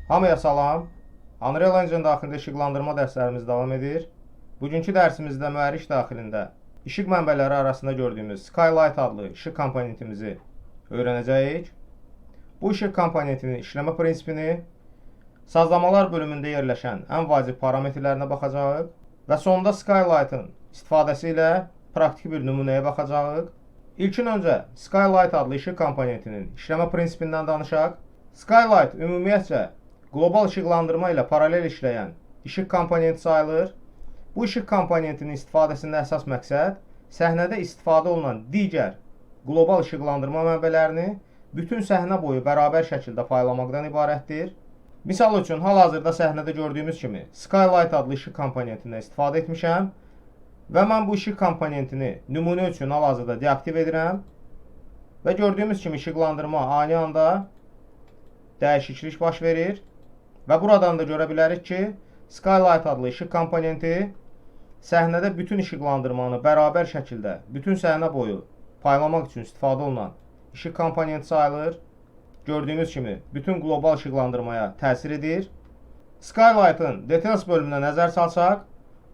Hamıya salam. Unreal Engine daxilində işıqlandırma dərslərimiz davam edir. Bugünkü dərsimizdə mühərrik daxilində işıq mənbələri arasında gördüyümüz Skylight adlı işıq komponentimizi öyrənəcəyik. Bu işıq komponentinin işləmə prinsipini, sazlamalar bölümündə yerləşən ən vacib parametrlərinə baxacağıq və sonda Skylight'ın istifadəsi ilə praktiki bir nümunəyə baxacağıq. İlkin öncə Skylight adlı işıq komponentinin işləmə prinsipindən danışaq. Skylight ümumiyyətcə qlobal işıqlandırma ilə paralel işləyən işıq komponenti sayılır. Bu işıq komponentinin istifadəsində əsas məqsəd səhnədə istifadə olunan digər qlobal işıqlandırma mənbələrini bütün səhnə boyu bərabər şəkildə paylamaqdan ibarətdir. Misal üçün, hal-hazırda səhnədə gördüyümüz kimi Skylight adlı işıq komponentindən istifadə etmişəm və mən bu işıq komponentini nümunə üçün hal-hazırda deaktiv edirəm və gördüyümüz kimi işıqlandırma ani anda dəyişiklik baş verir və buradan da görə bilərik ki, Skylight adlı işıq komponenti səhnədə bütün işıqlandırmanı bərabər şəkildə bütün səhnə boyu paylamaq üçün istifadə olunan işıq komponenti sayılır. Gördüyümüz kimi bütün qlobal işıqlandırmaya təsir edir. Skylight'ın Details bölümünə nəzər salsaq,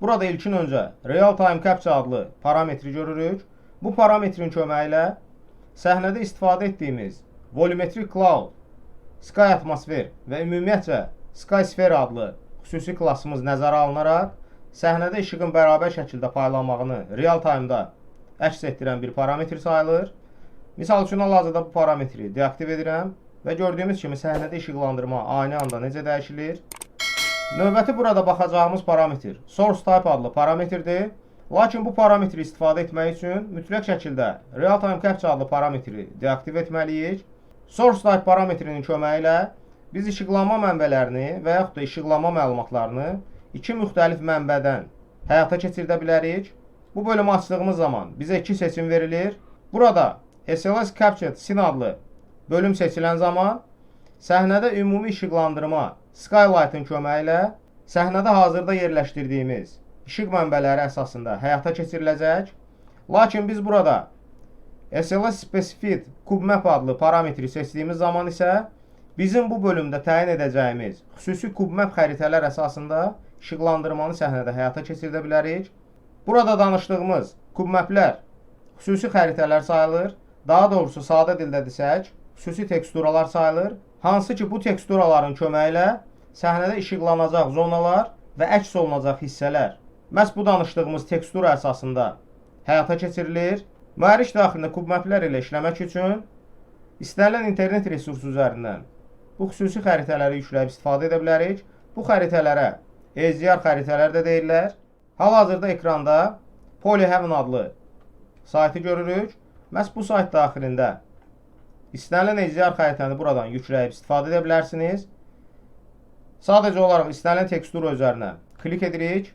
burada ilkin öncə Real Time Capture adlı parametri görürük. Bu parametrin köməyi ilə səhnədə istifadə etdiyimiz Volumetric Cloud, Sky Atmosphere və ümumiyyətcə Sky Sphere adlı xüsusi klassımız nəzərə alınaraq səhnədə işığın bərabər şəkildə paylanmağını real time-da əks etdirən bir parametr sayılır. Misal üçün, hal-hazırda bu parametri deaktiv edirəm və gördüyümüz kimi səhnədə işıqlandırma ani anda necə dəyişilir. Növbəti burada baxacağımız parametr Source Type adlı parametrdir. Lakin bu parametri istifadə etmək üçün mütləq şəkildə Real Time Capture adlı parametri deaktiv etməliyik. Source Type parametrinin köməyi ilə biz işıqlanma mənbələrini və yaxud da işıqlanma məlumatlarını iki müxtəlif mənbədən həyata keçirdə bilərik. Bu bölümü açdığımız zaman bizə iki seçim verilir. Burada SLS Captured Scene adlı bölüm seçilən zaman səhnədə ümumi işıqlandırma Skylight'ın köməyi ilə səhnədə hazırda yerləşdirdiyimiz işıq mənbələri əsasında həyata keçiriləcək. Lakin biz burada SLS Specified Cube Map adlı parametri seçdiyimiz zaman isə bizim bu bölümdə təyin edəcəyimiz xüsusi Cube Map xəritələr əsasında işıqlandırmanı səhnədə həyata keçirdə bilərik. Burada danışdığımız Cube Map'lər xüsusi xəritələr sayılır. Daha doğrusu, sadə dildə desək, xüsusi teksturalar sayılır. Hansı ki, bu teksturaların köməyi ilə səhnədə işıqlanacaq zonalar və əks olunacaq hissələr məhz bu danışdığımız tekstura əsasında həyata keçirilir. Mühərrik daxilində cube maplər ilə işləmək üçün istənilən internet resursu üzərindən bu xüsusi xəritələri yükləyib istifadə edə bilərik. Bu xəritələrə HDR xəritələr də deyirlər. Hal-hazırda ekranda Polyhaven adlı saytı görürük. Məhz bu sayt daxilində istənilən HDR xəritəni buradan yükləyib istifadə edə bilərsiniz. Sadəcə olaraq istənilən tekstura üzərinə klik edirik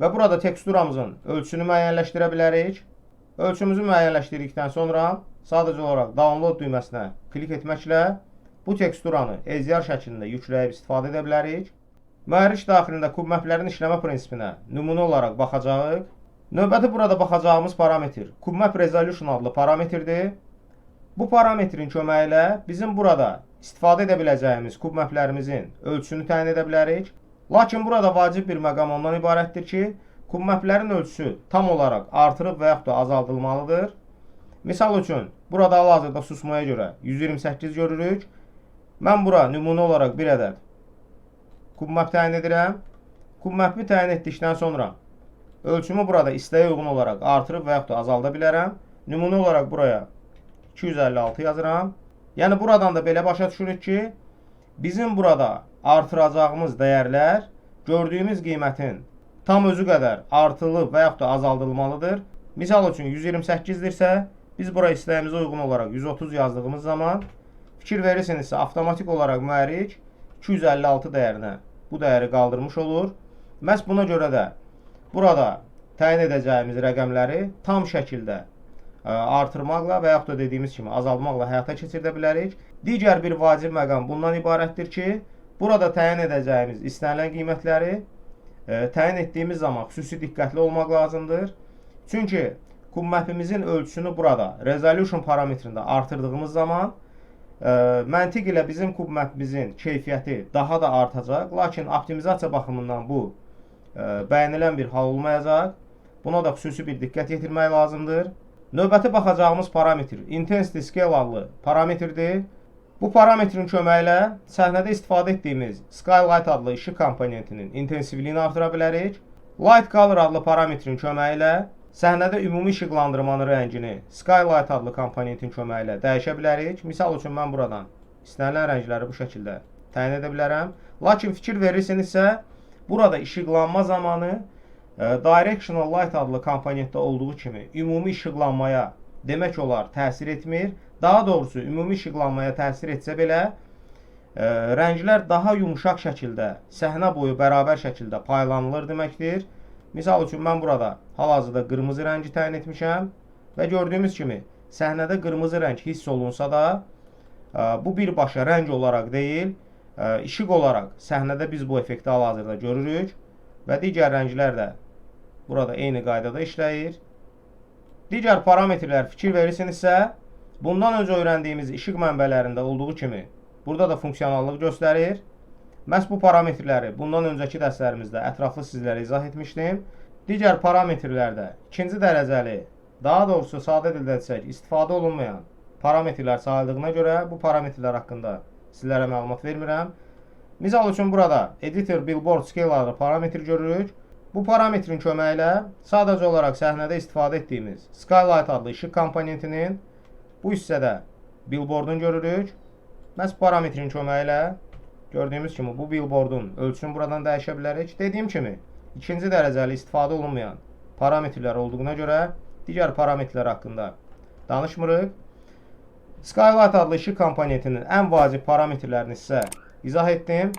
və burada teksturamızın ölçüsünü müəyyənləşdirə bilərik. Ölçümüzü müəyyənləşdirdikdən sonra sadəcə olaraq download düyməsinə klik etməklə bu teksturanı HDR şəklində yükləyib istifadə edə bilərik. Mühərrik daxilində cube maplərin işləmə prinsipinə nümunə olaraq baxacağıq. Növbəti burada baxacağımız parametr Cube Map Resolution adlı parametrdir. Bu parametrin köməyi ilə bizim burada istifadə edə biləcəyimiz cube maplərimizin ölçüsünü təyin edə bilərik. Lakin burada vacib bir məqam ondan ibarətdir ki, cube maplərin ölçüsü tam olaraq artırıb və yaxud da azaldılmalıdır. Misal üçün, burada hal-hazırda susmaya görə 128 görürük. Mən bura nümunə olaraq bir ədəd cube map təyin edirəm. Cube map'i təyin etdikdən sonra ölçümü burada istəyə uyğun olaraq artırıb və yaxud da azalda bilərəm. Nümunə olaraq buraya 256 yazıram. Yəni buradan da belə başa düşürük ki, bizim burada artıracağımız dəyərlər gördüyümüz qiymətin tam özü qədər artırılıb və yaxud da azaldılmalıdır. Misal üçün, 128-dirsə, biz bura istəyimizə uyğun olaraq 130 yazdığımız zaman, fikir verirsinizsə, avtomatik olaraq mühərrik 256 dəyərinə bu dəyəri qaldırmış olur. Məhz buna görə də burada təyin edəcəyimiz rəqəmləri tam şəkildə artırmaqla və yaxud da dediyimiz kimi azaltmaqla həyata keçirdə bilərik. Digər bir vacib məqam bundan ibarətdir ki, burada təyin edəcəyimiz istənilən qiymətləri təyin etdiyimiz zaman xüsusi diqqətli olmaq lazımdır. Çünki cube mapimizin ölçüsünü burada resolution parametrində artırdığımız zaman Məntiq ilə bizim kub mapimizin keyfiyyəti daha da artacaq. Lakin optimizasiya baxımından bu bəyənilən bir hal olmayacaq. Buna da xüsusi bir diqqət yetirmək lazımdır. Növbəti baxacağımız parametr Intensity Scale adlı parametrdir. Bu parametrin köməyi ilə səhnədə istifadə etdiyimiz Skylight adlı işıq komponentinin intensivliyini artıra bilərik. Light Color adlı parametrin köməyi ilə səhnədə ümumi işıqlandırmanın rəngini Skylight adlı komponentin köməyi ilə dəyişə bilərik. Misal üçün mən buradan istənilən rəngləri bu şəkildə təyin edə bilərəm. Lakin fikir verirsinizsə, burada işıqlanma zamanı Directional Light adlı komponentdə olduğu kimi ümumi işıqlanmaya demək olar təsir etmir. Daha doğrusu ümumi işıqlanmaya təsir etsə belə rənglər daha yumşaq şəkildə, səhnə boyu bərabər şəkildə paylanılır deməkdir. Misal üçün mən burada hal-hazırda qırmızı rəngi təyin etmişəm və gördüyümüz kimi səhnədə qırmızı rəng hiss olunsa da bu birbaşa rəng olaraq deyil, işıq olaraq səhnədə biz bu effekti hal-hazırda görürük və digər rənglər də burada eyni qaydada işləyir. Digər parametrlər fikir verirsinizsə, bundan öncə öyrəndiyimiz işıq mənbələrində olduğu kimi burada da funksionallıq göstərir. Məhz bu parametrləri bundan öncəki dərslərimizdə ətraflı sizlərə izah etmişdim. Digər parametrlərdə ikinci dərəcəli, daha doğrusu sadə dildə desək, istifadə olunmayan parametrlər sayıldığına görə bu parametrlər haqqında sizlərə məlumat vermirəm. Misal üçün burada Editor Billboard Scale adlı parametr görürük. Bu parametrin köməyi ilə sadəcə olaraq səhnədə istifadə etdiyimiz Skylight adlı işıq komponentinin bu hissədə billboardunu görürük. Məhz parametrin köməyi ilə gördüyümüz kimi bu billboardun ölçüsünü buradan dəyişə bilərik. Dediyim kimi, ikinci dərəcəli istifadə olunmayan parametrlər olduğuna görə digər parametrlər haqqında danışmırıq. Skylight adlı işıq komponentinin ən vacib parametrlərini sizə izah etdim.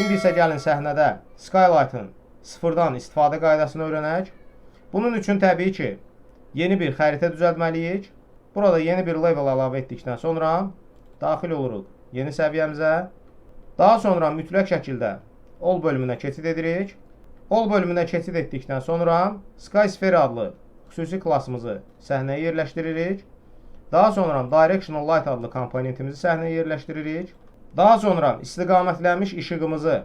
İndi isə gəlin səhnədə Skylight'ın sıfırdan istifadə qaydasını öyrənək. Bunun üçün təbii ki, yeni bir xəritə düzəltməliyik. Burada yeni bir level əlavə etdikdən sonra daxil oluruq yeni səviyyəmizə. Daha sonra mütləq şəkildə All bölümünə keçid edirik. All bölümünə keçid etdikdən sonra Sky Sphere adlı xüsusi klassımızı səhnəyə yerləşdiririk. Daha sonra Directional Light adlı komponentimizi səhnəyə yerləşdiririk. Daha sonra istiqamətlənmiş işığımızı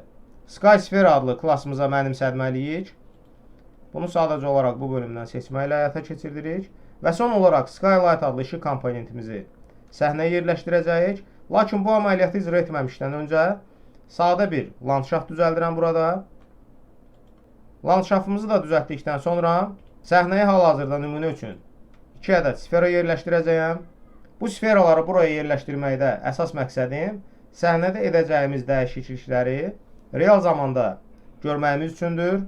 Sky Sphere adlı klassımıza mənimsətməliyik. Bunu sadəcə olaraq bu bölümdən seçməklə həyata keçiririk. Və son olaraq Skylight adlı işıq komponentimizi səhnəyə yerləşdirəcəyik. Lakin bu əməliyyatı icra etməmişdən öncə sadə bir landşaft düzəldirəm burada. Landşaftımızı da düzəltdikdən sonra səhnəyə hal-hazırda nümunə üçün 2 ədəd sfera yerləşdirəcəyəm. Bu sferaları buraya yerləşdirməkdə əsas məqsədim səhnədə edəcəyimiz dəyişiklikləri real zamanda görməyimiz üçündür.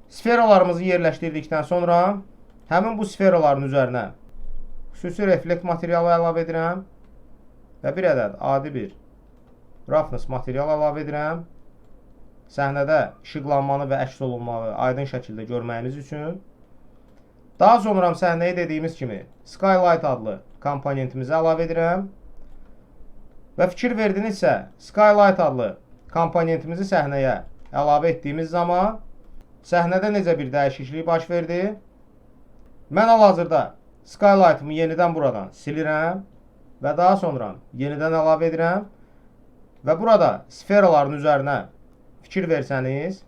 Sferalarımızı yerləşdirdikdən sonra həmin bu sferaların üzərinə xüsusi reflekt materialı əlavə edirəm və bir ədəd adi bir roughness material əlavə edirəm. Səhnədə işıqlanmanı və əks olunmağı aydın şəkildə görməyiniz üçün. Daha sonra səhnəyə dediyimiz kimi Skylight adlı komponentimizi əlavə edirəm. Və fikir verdinizsə, Skylight adlı komponentimizi səhnəyə əlavə etdiyimiz zaman səhnədə necə bir dəyişiklik baş verdi? Mən hal-hazırda Skylight'ımı yenidən buradan silirəm və daha sonra yenidən əlavə edirəm. Və burada sferaların üzərinə fikir versəniz,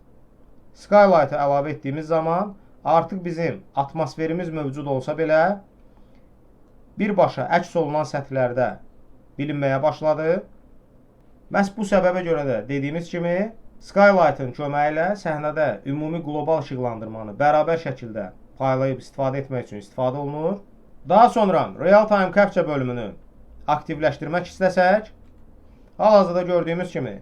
Skylight'ı əlavə etdiyimiz zaman artıq bizim atmosferimiz mövcud olsa belə birbaşa əks olunan səthlərdə bilinməyə başladı. Məhz bu səbəbə görə də dediyimiz kimi Skylight'ın köməyi ilə səhnədə ümumi qlobal işıqlandırmanı bərabər şəkildə paylayıb istifadə etmək üçün istifadə olunur. Daha sonra Real Time Capture bölümünü aktivləşdirmək istəsək, hal-hazırda gördüyümüz kimi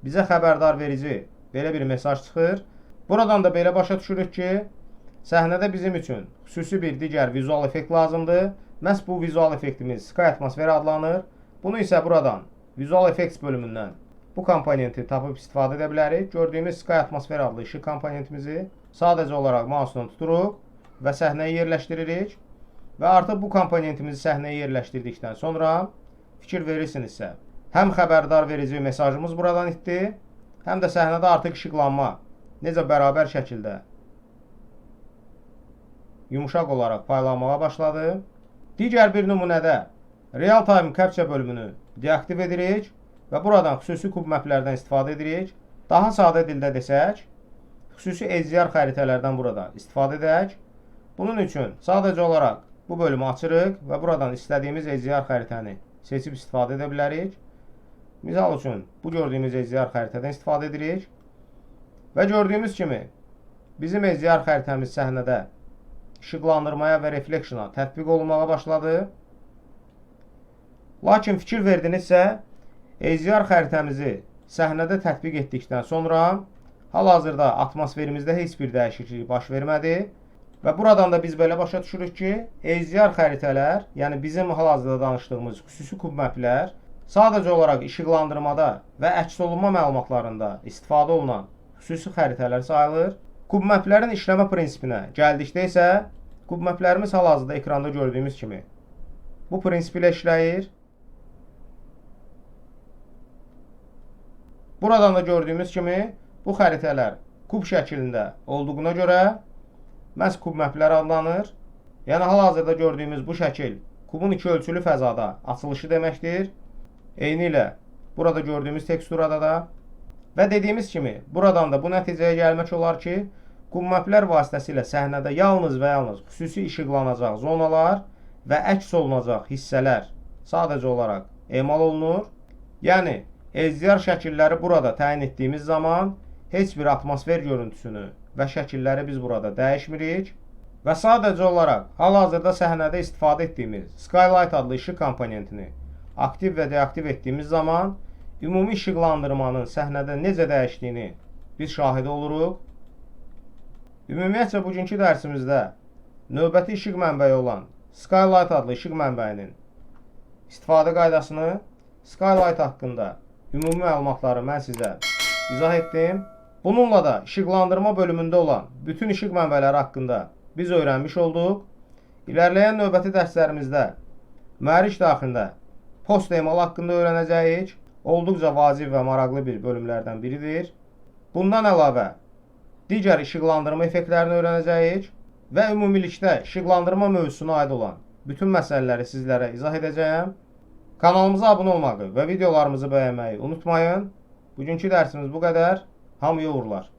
bizə xəbərdar verici belə bir mesaj çıxır. Buradan da belə başa düşürük ki, səhnədə bizim üçün xüsusi bir digər vizual effekt lazımdır. Məhz bu vizual effektimiz Sky Atmosphere adlanır. Bunu isə buradan Visual Effects bölümündən bu komponenti tapıb istifadə edə bilərik. Gördüyümüz Sky Atmosphere adlı işıq komponentimizi sadəcə olaraq mouse'la tuturuq və səhnəyə yerləşdiririk. Və artıq bu komponentimizi səhnəyə yerləşdirdikdən sonra fikir verirsinizsə, həm xəbərdar verici mesajımız buradan itdi, həm də səhnədə artıq işıqlanma necə bərabər şəkildə yumşaq olaraq paylanmağa başladı. Digər bir nümunədə Real Time Capture bölümünü deaktiv edirik və buradan xüsusi kub maplərdən istifadə edirik. Daha sadə dildə desək, xüsusi HDR xəritələrdən burada istifadə edək. Bunun üçün sadəcə olaraq bu bölümü açırıq və buradan istədiyimiz HDR xəritəni seçib istifadə edə bilərik. Misal üçün, bu gördüyümüz HDR xəritədən istifadə edirik. Və gördüyümüz kimi bizim HDR xəritəmiz səhnədə işıqlandırmaya və reflection'a tətbiq olunmağa başladı. Lakin fikir verdinizsə, HDR xəritəmizi səhnədə tətbiq etdikdən sonra hal-hazırda atmosferimizdə heç bir dəyişiklik baş vermədi. Və buradan da biz belə başa düşürük ki, HDR xəritələr, yəni bizim hal-hazırda danışdığımız xüsusi kub maplər sadəcə olaraq işıqlandırmada və əks olunma məlumatlarında istifadə olunan xüsusi xəritələr sayılır. Kub maplərin işləmə prinsipinə gəldikdə isə kub maplərimiz hal-hazırda ekranda gördüyümüz kimi bu prinsip ilə işləyir. Buradan da gördüyümüz kimi bu xəritələr kub şəklində olduğuna görə məhz kub maplər adlanır. Yəni hal-hazırda gördüyümüz bu şəkil kubun iki ölçülü fəzada açılışı deməkdir. Eyni ilə burada gördüyümüz teksturada da və dediyimiz kimi buradan da bu nəticəyə gəlmək olar ki, kub maplər vasitəsilə səhnədə yalnız və yalnız xüsusi işıqlanacaq zonalar və əks olunacaq hissələr sadəcə olaraq emal olunur. Yəni HDR şəkilləri burada təyin etdiyimiz zaman heç bir atmosfer görüntüsünü və şəkilləri biz burada dəyişmirik və sadəcə olaraq hal-hazırda səhnədə istifadə etdiyimiz Skylight adlı işıq komponentini aktiv və deaktiv etdiyimiz zaman ümumi işıqlandırmanın səhnədə necə dəyişdiyini biz şahidi oluruq. Ümumiyyətcə bugünkü dərsimizdə növbəti işıq mənbəyi olan Skylight adlı işıq mənbəyinin istifadə qaydasını, Skylight haqqında ümumi məlumatları mən sizə izah etdim. Bununla da işıqlandırma bölümündə olan bütün işıq mənbələri haqqında biz öyrənmiş olduq. İlerləyən növbəti dərslərimizdə mühərrik daxilində post emal haqqında öyrənəcəyik. Olduqca vacib və maraqlı bir bölümlərdən biridir. Bundan əlavə digər işıqlandırma effektlərini öyrənəcəyik və ümumilikdə işıqlandırma mövzusuna aid olan bütün məsələləri sizlərə izah edəcəyəm. Kanalımıza abunə olmağı və videolarımızı bəyənməyi unutmayın. Bugünkü dərsimiz bu qədər. Hamıya uğurlar.